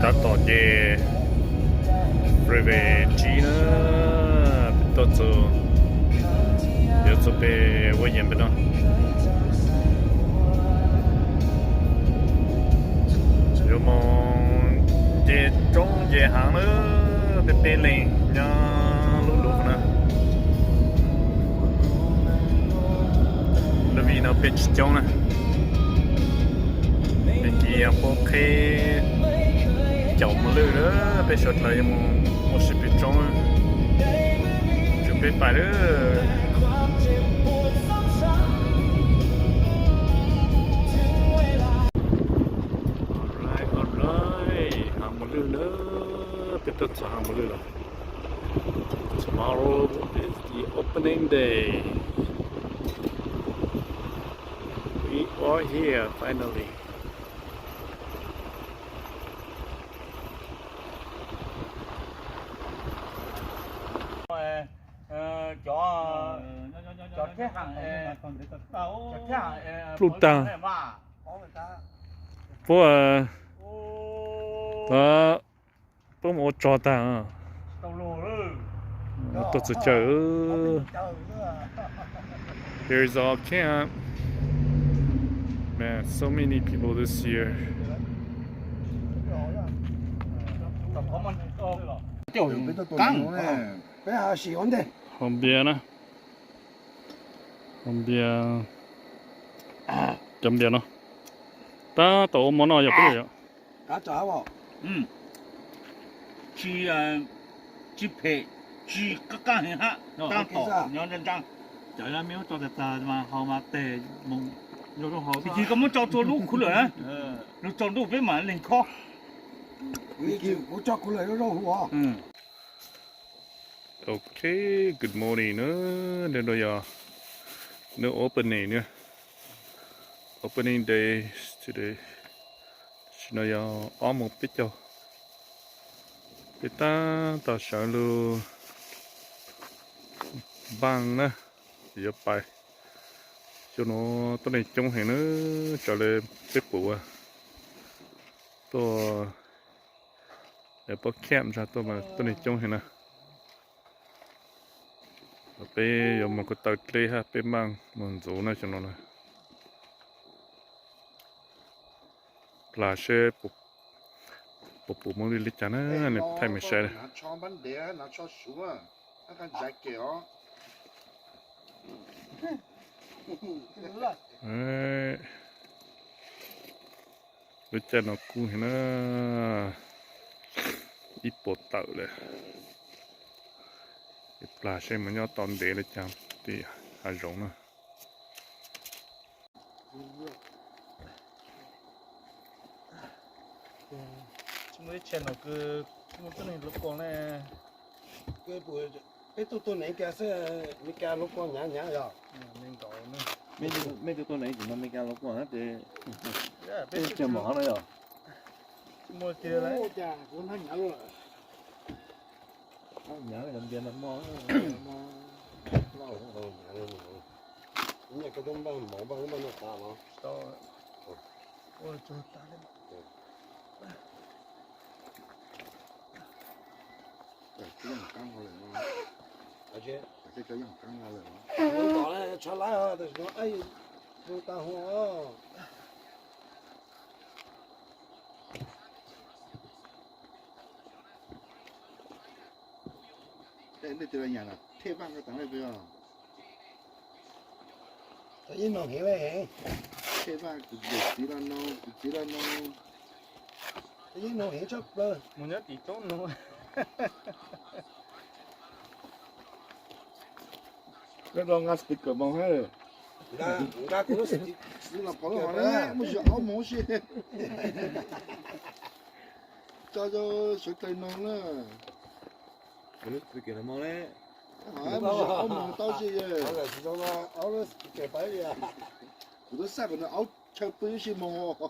Tab tom ces freeway tsib na, peb tuaj txog, yuav txog pem Huab Yas pem no. Yuav mus ces roob ces heev na, peb peb leeg nyob lub lub na. Lub vij no peb tsis coob na. Peb cia puab qheb caum mus lwj lawm, peb sawv dlawg yuav mus ua si pem roob. Tsum peb pais lawm. Alright, alright, hav mus lwj lawm, peb tuaj txog hav mus lwj lawm. Tomorrow is the opening day. We are here finally. Pluj tag. Puab, puab mus ua tsov tag. Tuaj txog chaw. Here is our camp. Man, so many people this year. Hau npias na. Hau npias, cov npias no tab tom ua mov no yog peb yom. Tsis, tsis phem, tsis qab qab heev hab, tab tom nyob ntsab ntsab. Cov me ub tso tag tag mas haus mas tes mus zoo zoo haus. Tiam sis koj muab tso txhua lub khuv lawm na, lug tsaus ntuj peb mam leeg khob. Kuv tso khuv lawm zoo zoo huv os. Ok, good morning na. Ntawm no yog nws opening na. Opening day today. Tam sim no yog ob moos peb caug. Peb tab tom sawv lug npaaj na, yuav pais. Xyoo no tuab neeg coob heev na, raws li peb pum tuaj, pab camp ntag tuaj mas tuab neeg coob heev na. Peb yuav mus ko taw dleb hab peb npaaj mus ntxuv na xyoo no na. Plag seb puas pum muaj li cas na, nws thaij mej saib. Lub caij no kub heev na, ib puas tawm lawm. Plag seb mus nyob tau ntev li cas tim hav zoov na. Tsis muaj ib tshee no kws tsis muaj tuab neeg lub kua ne. Peb tuaj tuaj neev kiag xwb, Meskas lub kua hnyav hnyav yog. Mej tuaj tuaj neev tsis no Meskas lub kua hnyav ces peb tsis mov no yog. Tsis muaj tiag lawm. Hnyav cov npias no mog. Nyiaj koj tub npaj mov npaj ub npaj no tas los. Tshaj lawm, tab sis no, tus tas huv. Tej no thiaj vaj ko taag le peb os. Tau yeej noog heev le heev. Tej vaj kuv txiv los noog, kuv txiv los noog. Tau yeej noog heev tshaj plaws. Mus nyob tim roob noog. Koj nqa speaker moog hab. Nqa kuv lub speaker, muaj zog ob moos si. Tso rau sawv daws noog na. Kuv lub speaker moog le. Muaj zog ob moos tau si. Kuv tub xaj kom nws aub chaw pw ib si moog. Kuv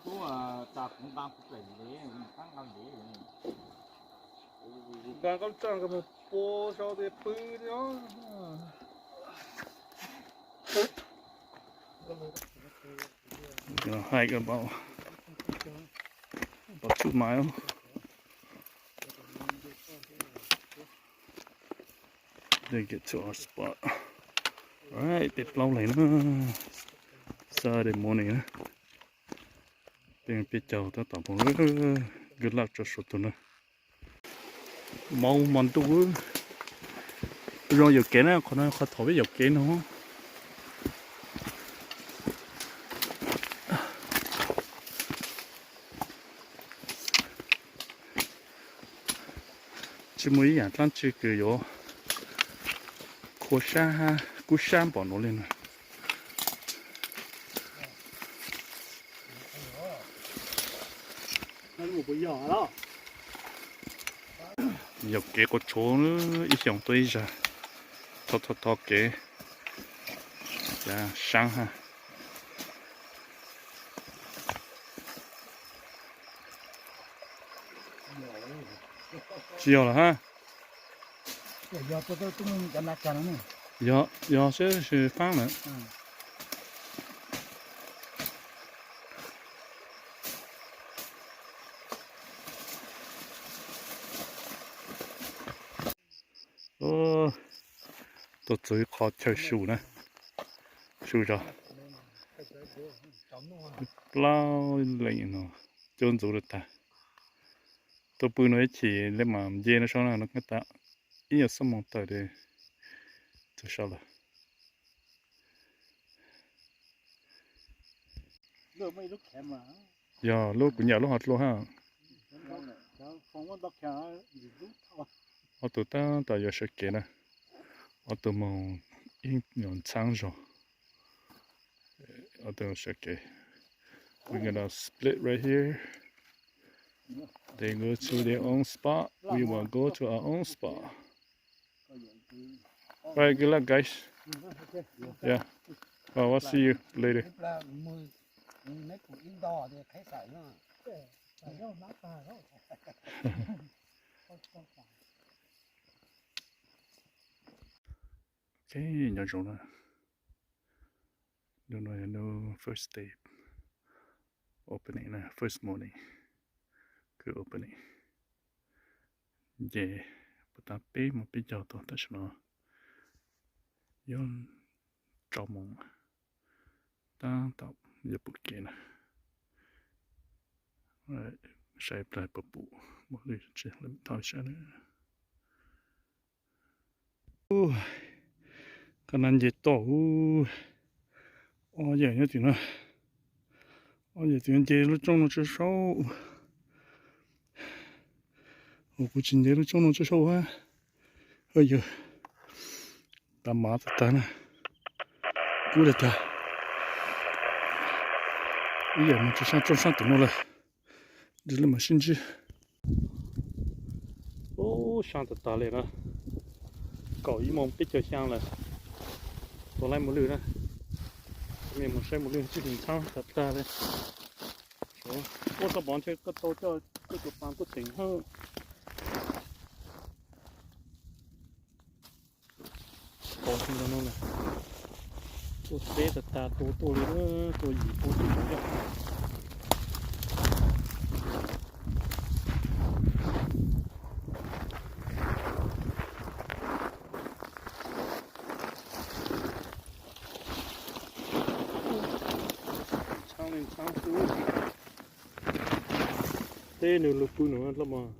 tub tas kuv nqa Nqa koj tsa nkawd mus pua sau tias pw thiab. Hike about, about two miles. Then get to our spot. Alright, peb plaub leeg na. Saturday morning na. Peb peb caug tab tom pom, good luck rau suav tug na. Maub hmo ntuj, zoo yuam kev na, qhov no qhov thaum peb yuam kev no. Tsis muaj ib yam dlaab tsi kws yuav kub sab npaum nuav li na. Yuam kev quas tshuav ib xyoos tuaj ib zag, thov thov thov kev, cas saab hab. Tsis yog lawm hab. Yog, yog seb tsis faab lawm. Tuaj txug ib qho chaw su na, su zog, plaub leej no, coob ntxuv le tag. Tuaj pw no ib chim le mas nce no saib na, no tas ib nyuag xuab moos tawm ces txug saum lawm. Yog lub kuv nyam lub hov dlua hab. Ob tug tab tom yuav sawv kev na, ob tug moog ib nyuag ntxhaab zog, ob tug sawv kev. We're gonna split right here. They go to their own spot. We will go to our own spot. All right, good luck, guys. Yeah. Well, we'll see you later. Ok, nyob zoo na. Hnub no yog hnub first day opening na, first morning, good opening. Nce puas tas peb moos peb caug tau, tam sim no yog rau moos, tab tom yuav pum kev na. Saib plawg puas pum, muaj lwm tsis lwm thoj sab na. Qhov no nce toj, ob yam nyob tim no, ob yam tim no nce lub tsooj no tsaug saud. Kuv tsis nce lub tsooj no tsaug saud hab. Yog tas mav tag tag na, kub le tag. Ib yam moog tsaug sab tsooj sab tim no lawm, le mas sib ntsib. Ub, sab tag tag le na, kaum ib moos peb caug xyaa lawm. Tus laib mus lwj na, mus saib mus lwj tsis ntxhaab tag tag le. Ua tau pov ntshe koj tau coj koj tus paas tuaj teem hab. Tua teb tag tag tua tuaj li, tua yim tua twm yog tshab li tshab xwb. Teb nws lug pw nws laj mas.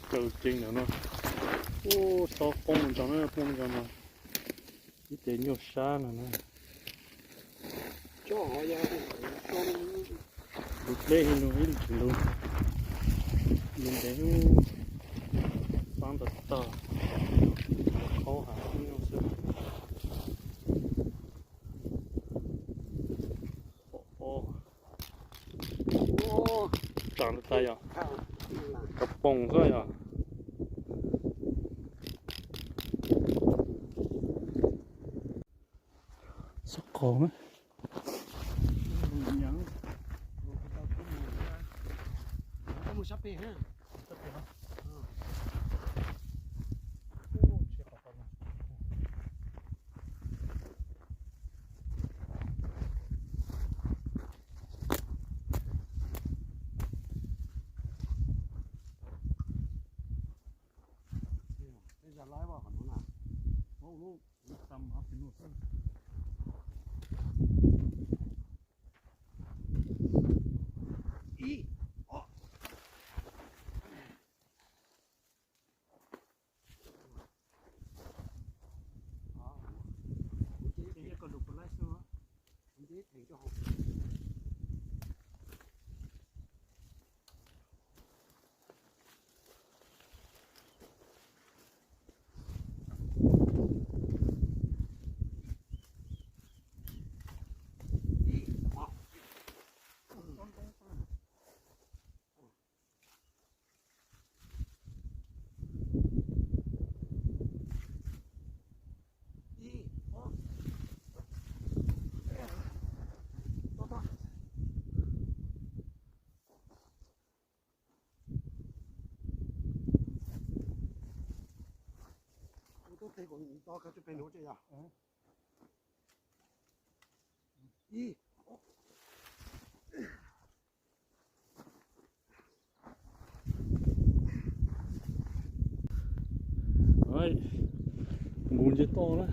Caw ceev ntawm no. Ub, xob poob ntog na, poob ntog no. Ib ce nyuaj sab no na. Lub dleb no ib lub tseem lub, lub ntev, pab ntog tog, qhaub hav xwb. Tsam tas yog, kab poom xwb yog. Xob qos na. Mus sab pem. Ub, tub teg kuv to kawg tsis pem nuav tsis yog. Ib, nqus nce toj na.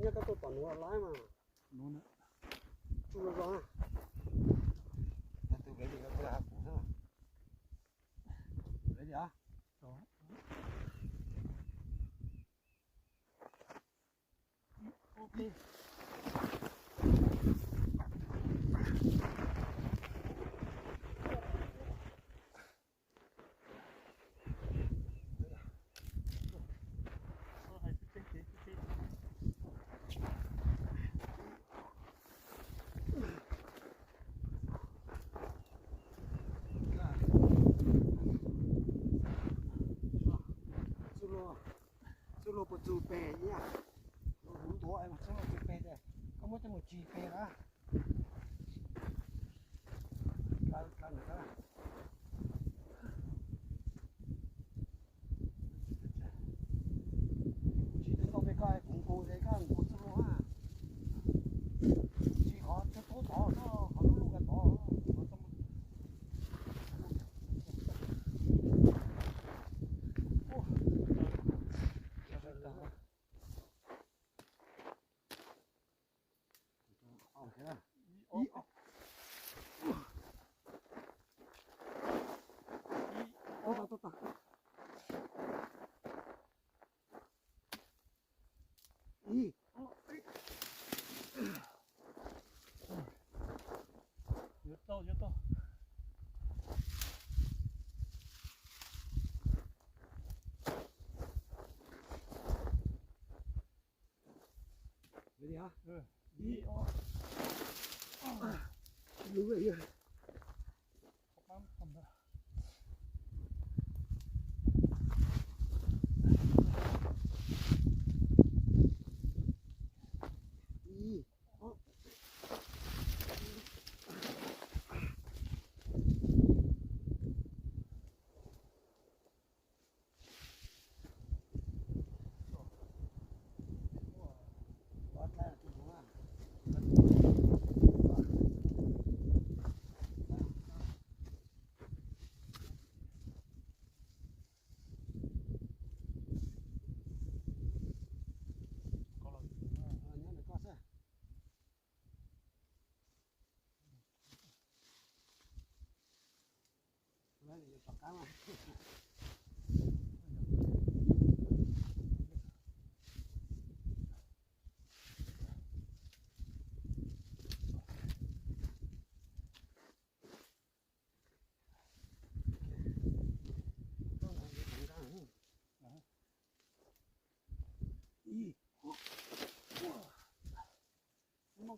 Nyob koj tuaj tom nuav lawm mas. Tsuj zoo zoo. Tag tus pem ces koj tuaj hab kuv xwb. Pem li os. Txuj luag puas txug pem ib yam, huv ntuav mas txuj luag txug pem ces koj muab coj mus tsis pem na. Tsis tau pem koj kuv nqus ces koj nqus txuj luag na. Tsis qhov txuj tub tod, qhov lub lub ka tod.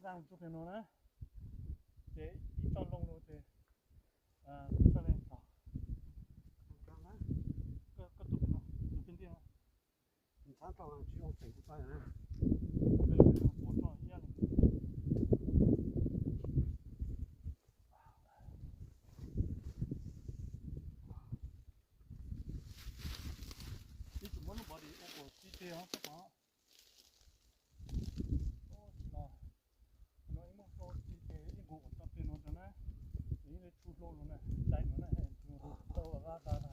Zaj tsuj pem no na, ces ib tsob loo lug ces txhaj le txog. Koj tus pem no, tus pem ntiaj no. Ntxhab tau tsis zoo tseem kuv tau na. Ib tug muab lub body ua kom txi teg os, koj pom. No ib muab txi teg ib nqus kom tau peg no rau na. Ib le tsu hlo los na, dai no na, tau qa qa qa.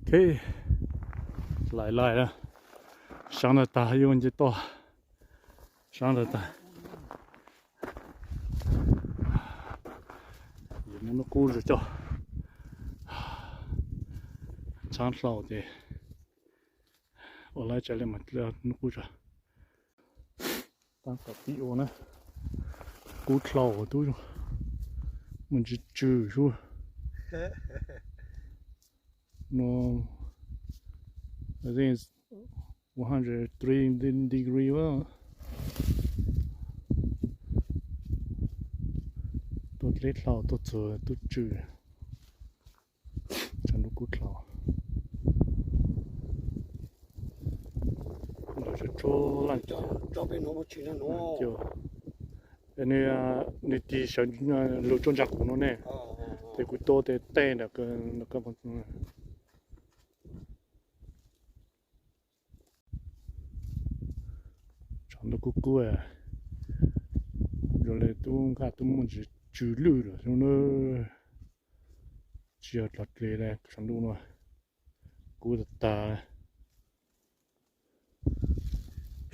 Ok, laim laim na, sab ntawd tag, yuav nce toj sab ntawd tag. Yuav muab hnub qub zog coj, tshab hlau ces ua lawv tsa li mas hnub qub zog. Tab tom pib ua na, kub dlhau tub, mus ntsis tsw xwb. No, I think it's one hundred three degree. Tuaj dleb dlhau tuaj txog tub tsw. Tshav ntuj kub dlhau. Lawv tsuag tsuag laj. Nws, nws tig sawv lug tsuag ntsa kuv no ne, ces kuv tuaj tes tej ntawm koj. Tshav ntuj kub kub, zoo li tub nqaj tub muaj ntsis tsw lwj lawm xwb na. Tsis yog dlhov dli li tshav ntuj no, kub tag tag.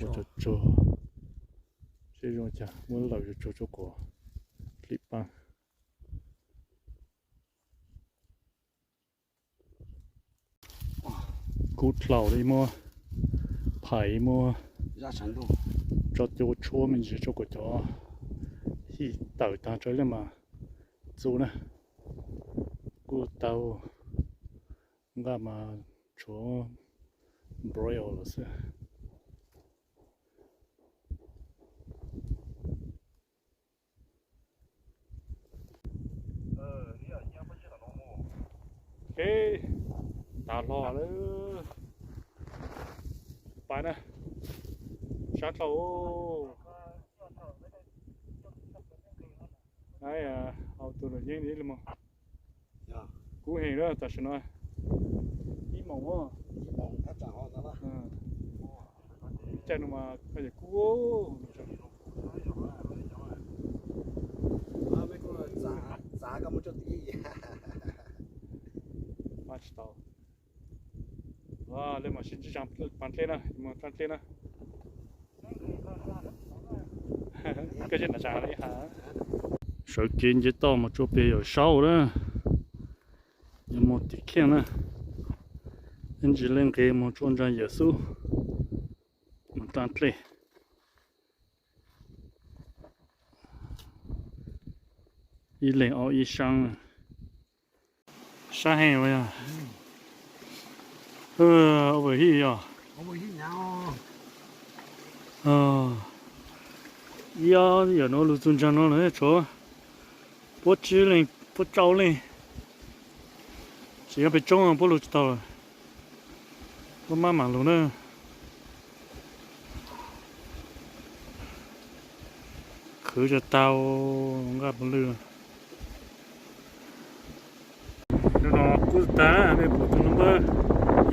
Ua tsuag tsuag, seb zoo cas muab laws tsuag tsuag kom hlib pab. Kub dlhau li, muab phais muab tso cua tshuab me ntsis tso kom cov hij tawm tag tso li mas txuj na. Kub tau nqaj mas tshuav broil lawm xwb. Ok, tas hlo lawm. Pais na, sab dlhau. Au tus luam yeeb li mog. Kub heev lawm tam sim no. Ib moos. Caij no mas koj yog kub. Tsis tau. Li mas sib ntsib tsaa paa dleb na, mus tsaa dleb na. Koj tsis nta tsaa li ha. Sawv kev nce toj mus tsuas pem yawm saub na, yuav mus tim khiaj na. Ib ntsis li nqis mus tsuas ntsa yawm xub, mus tsaa dlej. Ib leeg au ib saab. Sab heev ua yog. Ov, hi yog ib yam no lug txug ntsaag no lawm tshuav puab tsib leej, puab tsau leej. Tsis yog peb tsoob puab lug tsis tau lawm. Puab mab mam lug na. Khwv tsa tau nqaj puv lwj. Hnub no kub tag, mej pum tug number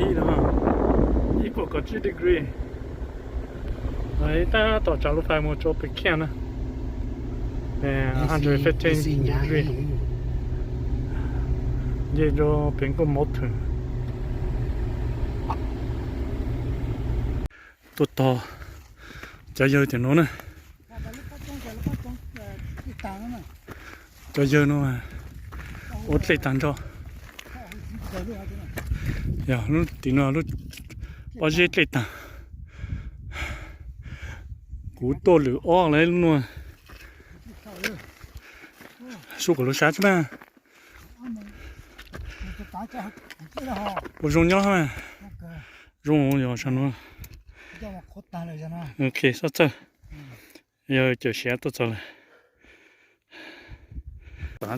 ib no, ib puas kaum tsib degree. Tab tom tsav lub fais mus rua Peking na, hundred fifteen degree. Nce rua Peking Mountain. Tuaj tog cov yawg tim nuav na. Cov yawg nuav ua dlej taag nrho. Yog lub tim nuav lub pob zeb dlej taag. Kuv tuaj lwm ob lawm lub nuav. Sub kom lub sab tsi mas. Ua zoo nyob mas. Zoo yog sab nuav. Ok, sab txawj. Yog cawm siav tuaj txog lawm.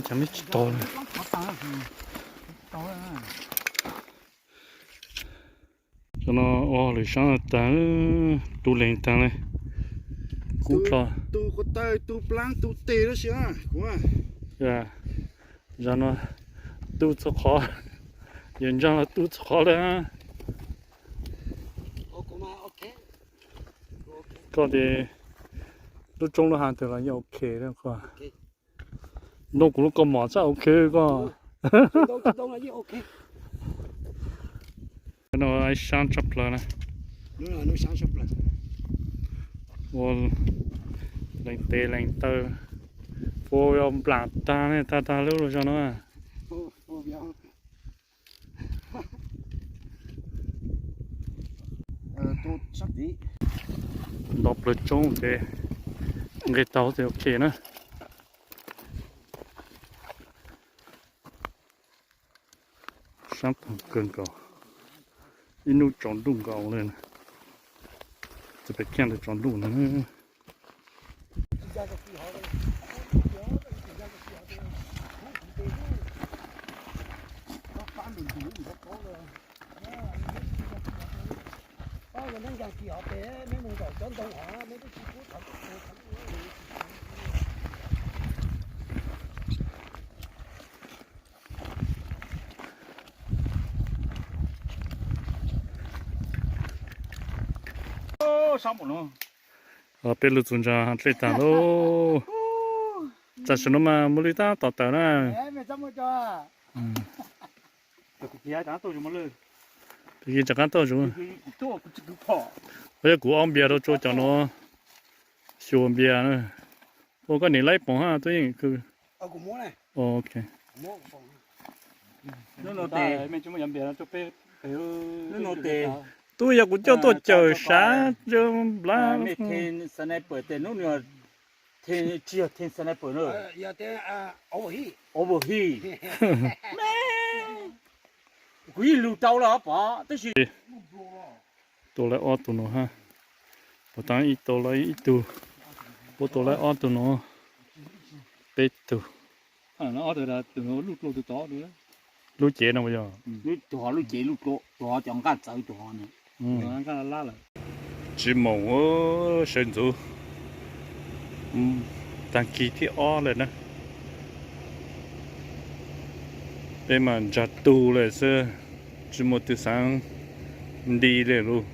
Tsis tau lawm. Cov no ua lwm saab taag, tu leeg taag le. Kub dlho. Tu quav tawg, tu plaab, tu tes lub si kuv. Zag no tu txhua qhov, yawg ntsaag los tu txhua qhov le. Koj tes lub tsoob lub hav twg los yeej ok. Ntoo kuv lub kaus mom txaj ok koj. No ib saab tshaj plawg na. Ua leeg tes leeg taw, ua nplaam taag ne, taag taag lub lug zog no. Nto plawg tsoob tes nqeg tau tes ok na. Saab tag kawg nkaus, ib nub tsaus ntuj nkaus le. Txawm pem kiag ntawd tsaus ntuj na. Peb lug txug ntsa dlej taag lauj. Tam sim no mas muaj lwj tab tom tawm na. Peb rov qaab tuaj zuj. Yog kuv ob npias rau tsua cov nuav, xyuas npias na. Ua koj nim laib poom hab tub yeej kw. Tub yog kuv coj tuaj cawm sav nplab. Kuv yeej lug rau lawm pom tab sis. Tua laib ob tug no hab. Puab taab ib tau laib ib tug, puab tua laib ob tug no, peb tug. Lub cev no yog lub cev, cov nqaj txawv, tsis moos sawv ntxuv, taag kis thib ob lawm na. Peb mas ntsag tug lawm xwb, tsis muaj twg xaav nti le lauj.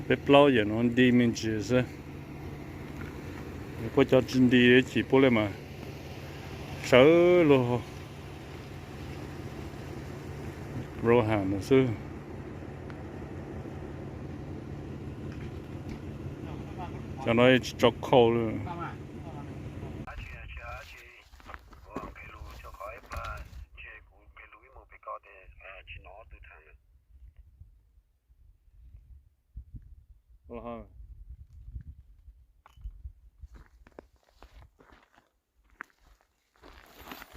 Peb plaub yawm no nti me ntsis xwb. Puab cov tsis nti chim puab le mas sawv luag rau ham no xwb. Cov no tsis tso khau li.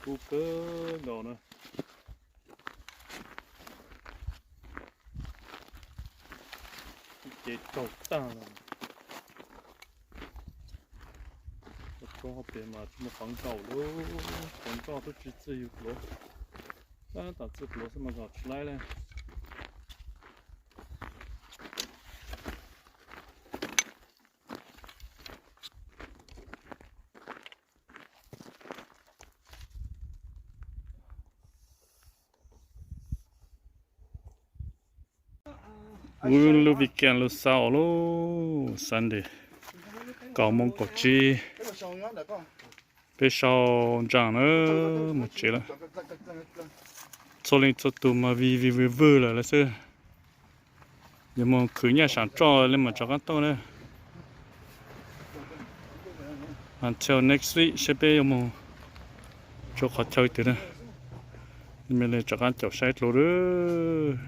Kub kawg nkaus na. Ces raug tag lawm. Tsob hauv pes mas tsis muaj qhov nkaum li, qhov nkaum twb tsis txij yus pluav, tab tom txij pluav xwb mas kom tsis laib li. Kuv lub weekend lub xaus lub Sunday, kaum moos kaum tsib, peb sau ntsaas na, mus tsev lawm. Txhua leej txhua tus mas vij vij vwg vwg lawm lawm xwb. Yuav mus khwv nyiaj sam tsoj li mas rov qab tuaj na. Until next week seb peb yuav mus rau qhov chaw twg na. Me li rov qab caum saib dlua lawm.